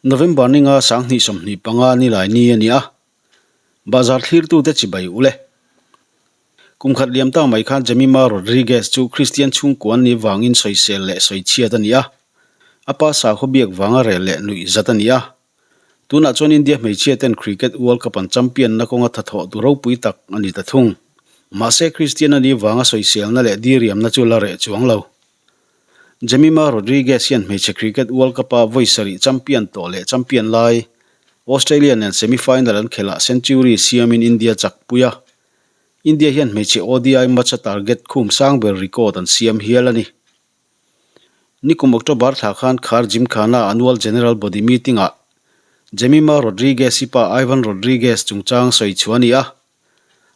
November ninga 2025 nilai ni a ni a, Bazar thlirtute chibai ule. Kum khat liam ta mai khan Jemima Rodrigues chu Kristian chhungkua an nih vangin sawisel leh sawichhiat a ni a, a pa sakhaw biak vanga rel leh nuih zat a ni a. Tunah chuan India hmeichhia ten Cricket World Cup an champion na kawnga thathawh tu ropui tak a ni ta thung. Mahse Kristian a nih vanga sawiselna leh diriamna chu la reh chuang lo. Jemima Rodrigues hian hmeichhe Cricket World Cup-a vawi sarih champion tawh leh champion lai Australia nen semi-final an khelhah century siamin India chakpui a. India hian hmeichhe ODI match-a target khum sang ber record an siam hial a ni. Nikum October thla khan Khar Gymkhana Annual General Body Meeting-ah Jemima Rodrigues-i pa Ivan Rodrigues chungchang sawi chhuah a ni a.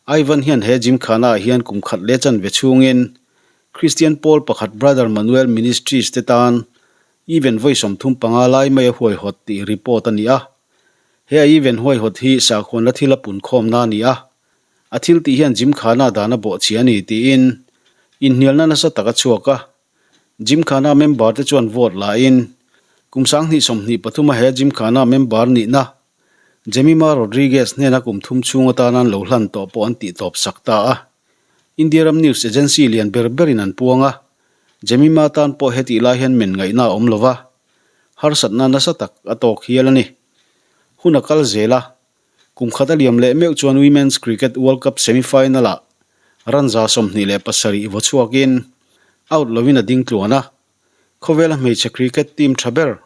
Ivan hian he Gymkhana ah hian kum khat leh chanve chhungin Christian pawl pakhat Brother Manuel Ministries te tan event vawi 35 lai mai a huaihawt tih report a ni a. He a event huaihawt hi sakhuanna thil a punkhawmna a ni a, a thil tih hian Gymkhana dan a bawhchhia a ni tiin inhnialna nasa tak a chhuak a. Gymkhana member te chuan vote la in kum 2023 a he Gymkhana member nihna Jemima Rodrigues hnena kum thum chhung atana an lo hlan tawh pawh an tih tawp sak ta a. India ram news agency lian ber berin an puang a, Jemima tan pawh hetih lai hian men ngaihna a awm lo va, harsatna nasa tak a tawk hial a ni. Hun a kal zel a, kum khat a liam leh meuh chuan Women's Cricket World Cup semi-final-ah run 27 vaw chhuakin out lovin a ding tluan a, Khawvela hmeichhe cricket team tha ber,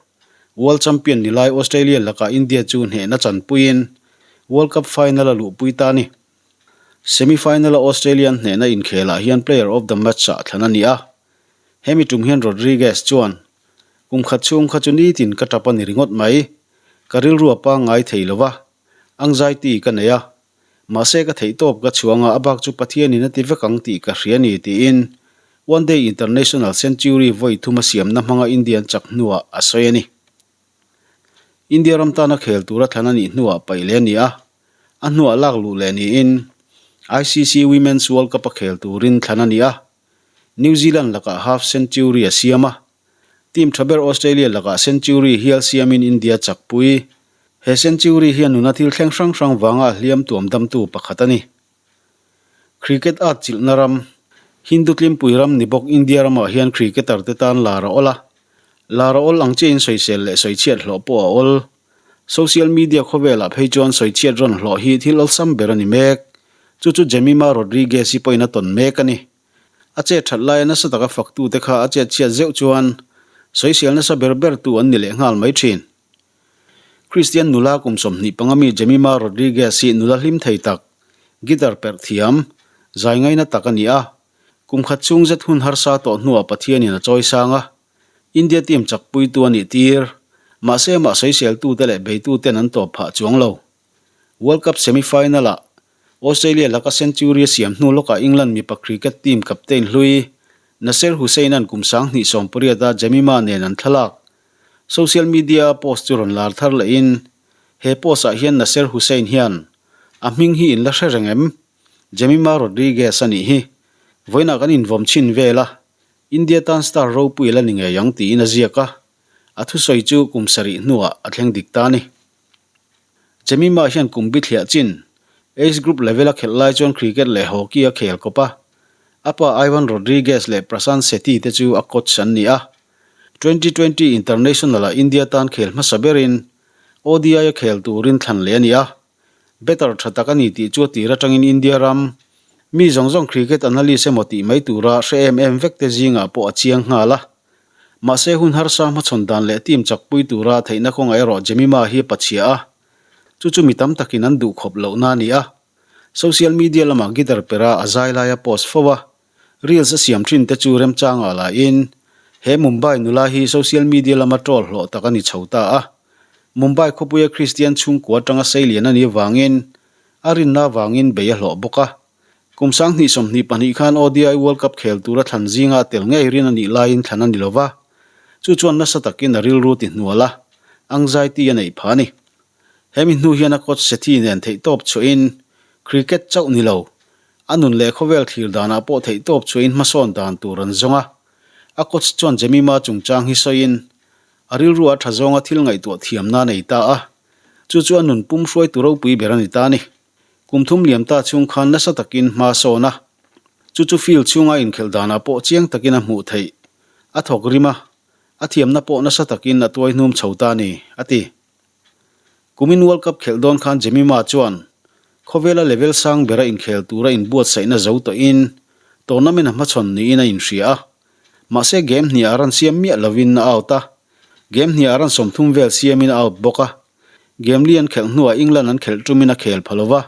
World Champion ni lai Australia lakah India chu hnehna chanpuiin World Cup final a luhpui ta a ni. Semi-final a Australia an hnehna inkhelah hian player of the match ah thlan a ni a. Hemi tum hian Rodrigues chuan, Kum khat chhung kha chu nitin ka tap a ni ringawt mai. Ka rilru a pangngai thei lo va, anxiety ka nei a. Mahse ka theihtawp ka chhuang a, a bak chu Pathianin a ti vek ang tih ka hria ni tiin One Day International Century vawi thum a siamna hmanga India an chak hnuah a sawi a ni. India ram tana khel tura thlan a nih hnuah paih leh a ni a, a hnuah lak luh leh niin ICC Women's World Cup a khel turin thlan a ni a, New Zealand lakah half century a siam a, Team tha ber Australia lakah century hial siamin India chakpui. He century hian nuna thil thleng hrang hrang vanga hliam tuam damtu pakhat a ni. Cricket at chilhna ram, Hindu tlimpui ram ni bawk India ramah hian cricketer te tan lar a awl a. Lar a awl ang chiahin sawisel leh sawichhiat hlawh pawh a awl. Social media khawvelah phei chuan sawichhiat rawn hlawh hi thil awlsam ber a ni mek. Chu chu Jemima Rodriguez-i pawhin a tawn mek a ni. A chet that laia nasa taka faktute kha a chet chhiat zeuh chuan sawisel nasa ber bertu an ni leh nghal mai thin. Kristian nula kum 25 mi Jemima Rodrigues hi nula hlim thei tak, guitar perh thiam, zai ngaina tak a ni a. Kum khat chhung zet hun harsa tawh hnuah Pathianin a chawi sang a, India team chakpuitu a nih tir. Mahse amah sawiseltute leh beituten an tawp phah chuang lo. World Cup semi-final-ah Australia laka century a siam hnu lawkah England mipa cricket team captain hlui Nasser Hussain-a'n kum 2018-a Jemima nen an thlalak. Social media-a post chu rawn lar thar lehin he post-ah hian Nasser Hussain hian a hming hi in la hre reng em? Jemima Rodrigues a nih hi. Vawiinah kan invawm chhin vel a, India tan star ropui a la ni ngei ang tiin a ziak a, a thusawi chu kum sarih hnuah a thleng dik ta a ni. Jemima hian kum bithliah chin Age Group level a khelh lai chuan cricket leh hockey a khel kawp a, a pa Ivan Rodrigues leh Prashant Shetty te chu a coach an ni a. 2020 International-ah India tan khel hmasa berin ODI a khel turin thlan leh a ni a, batter tha tak a ni tih chu a tir atangin India ram mi zawng zawng cricket analyst emaw tih mai tura hre em em vek te zingah pawh a chiang nghal a. Mahse hun harsa hmachhawn dan leh team chakpui tura theihna kawngah erawh Jemima hi a pachhia a, chu chu mi tam takin an duh khawp lohna a ni a. Social media lamah guitar pera a zai laia post fo a, reels a siam thin te chu remchangah lahin he Mumbai nula hi social media lama troll hlawh tak a ni chho ta a. Mumbai khawpuia Kristian chhungkua atanga seilian a nih avangin a rinna avangin bei a hlawh bawk a. Kum 2022 khan ODI World Cup khel tura thlan zinga a tel ngei rin a nih laiin thlan a ni lo va, chu chuan nasa takin a rilru ti hnual a, anxiety a neih phah a ni. Hemi hnu hian a coach Sethi nen theihtawp chhuahin cricket chauh ni lo, a nun leh khawvel thlir danah pawh theihtawp chhuahin hmasawn dan tur an zawng a. A coach chuan Jemima chungchang hi sawiin, A rilru a tha zawnga thil ngaihtuah thiamna a nei ta a, chu chu a nun pum hruaitu ropui ber a ni ta a ni. Kum thum liam ta chhung khan nasa takin hma a sawn a, chu chu field chhunga inkhelh danah pawh chiang takin a hmuh theih. A thawk rim a, a thiamna pawh nasa takin a tuai hnum chho ta a ni, a ti. Kumin World Cup khelh dawn khan Jemima chuan khawvela level sang bera inkhel tura inbuatsaihna zo tawhin tournament a hmachhawn niin a inhria a. Mahse game hniah run siam miah lovin a out a, game hniah run 30 vel siamin a out bawk a. Game li an khelh hnuah England an khelh tumin a khel pha lova,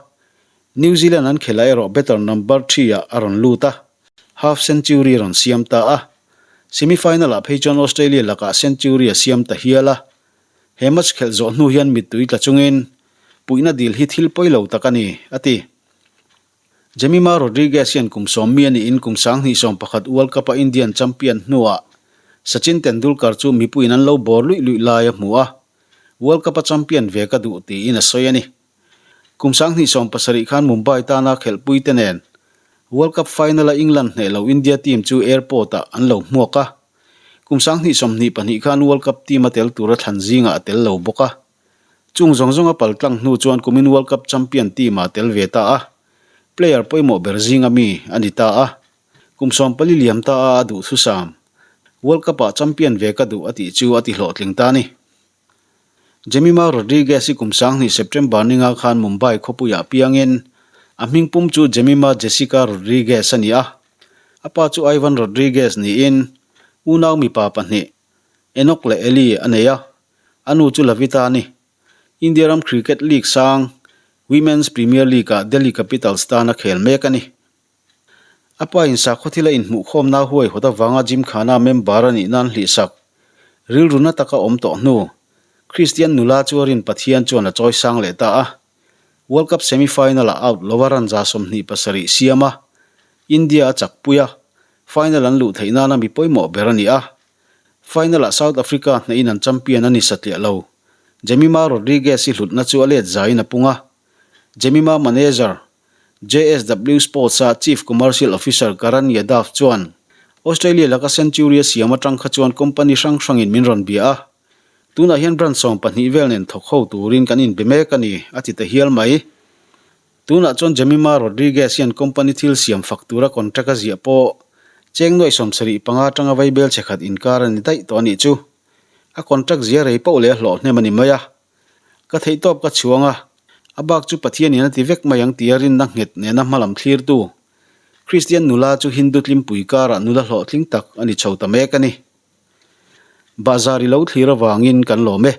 New Zealand an khelh ah erawh batter number three ah a rawn lut a, half century a rawn siam ta a. Semi final ah phei chuan Australia lakah century a siam ta hial a. He match khelh zawh hnu hian mittui tla chungin puihna dil hi thil pawi lo tak a ni, a ti. Jemima Rodriguez hian kum sawmmi a niin kum 2011 World Cup-a Indian champion hnuah Sachin Tendulkar chu mipuiin an lo bawr luih luih lai a hmu a, World Cup-a champion ve ka duh tiin a sawi a ni. Kum 2017 khan Mumbai tana khelhpui te nen World Cup final-a England hneh lo India team chu airport-ah an lo hmuak a, Kum 2022 khan World Cup team a tel tura thlan zingah a tel lo bawk a. Chung zawng zawng a pal tlang hnu chuan kumin World Cup champion team ah a tel ve ta a. Player pawimawh ber zinga mi a ni ta a. Kum 14 liam ta a a duhthusam. World Cup ah champion ve ka duh a tih chu a ti hlawhtling ta a ni. Jemima Rodriguez hi kum 2000 September ninga khan Mumbai khawpuiah piangin a hming pum chu Jemima Jessica Rodriguez a ni a. A pa chu Ivan Rodriguez niin unau mipa pahnih, Enoch leh Eli a nei a, a nu chu Lavita a ni. India ram cricket league sang Women's Premier League-ah Delhi Capitals tan a khel mek a ni. A pa in sakhaw thila inhmuhkhawmna huai hawt avanga Gymkhana member a nih nan hlihsak rilru na taka awm tawh hnu, Kristian nula chu a rin Pathian chuan a chawi sang leh ta a. World Cup semi-final-ah out lova run 27 siam a, India a chakpui a, final an luh theih nana mi pawimawh ber a ni a. Final-ah South Africa hnehin an champion a ni satliah lo. Jemima Rodriguez i hlutna chu a let zaiin a pung a. Jemima manager JSW Sports-a Chief Commercial Officer Karan Yadav chuan, Australia laka century a siam atang kha chuan company hrang hrangin min rawn bia a. Tunah hian brand 12 vel nen thawk ho turin kan inbe mek a ni, a ti ta hial mai. Tunah chuan Jemima Rodriguez hian company thil siam fak tura contract a ziah pawh cheng nuaih 75 atanga vaibel chhe khat inkar a ni daih tawh a nih chu. A contract zia rei poh leh a hlawh hnem a ni mai a. Ka theihtawp ka chhuang a, a bak chu Pathianin a ti vek mai ang tia rinna nghet nena hmalam thlirtu Kristian nula chu Hindu tlimpui karah nula hlawhtling tak a ni chho ta mek a ni. Bahzar i lo thlir avangin kan lawm e.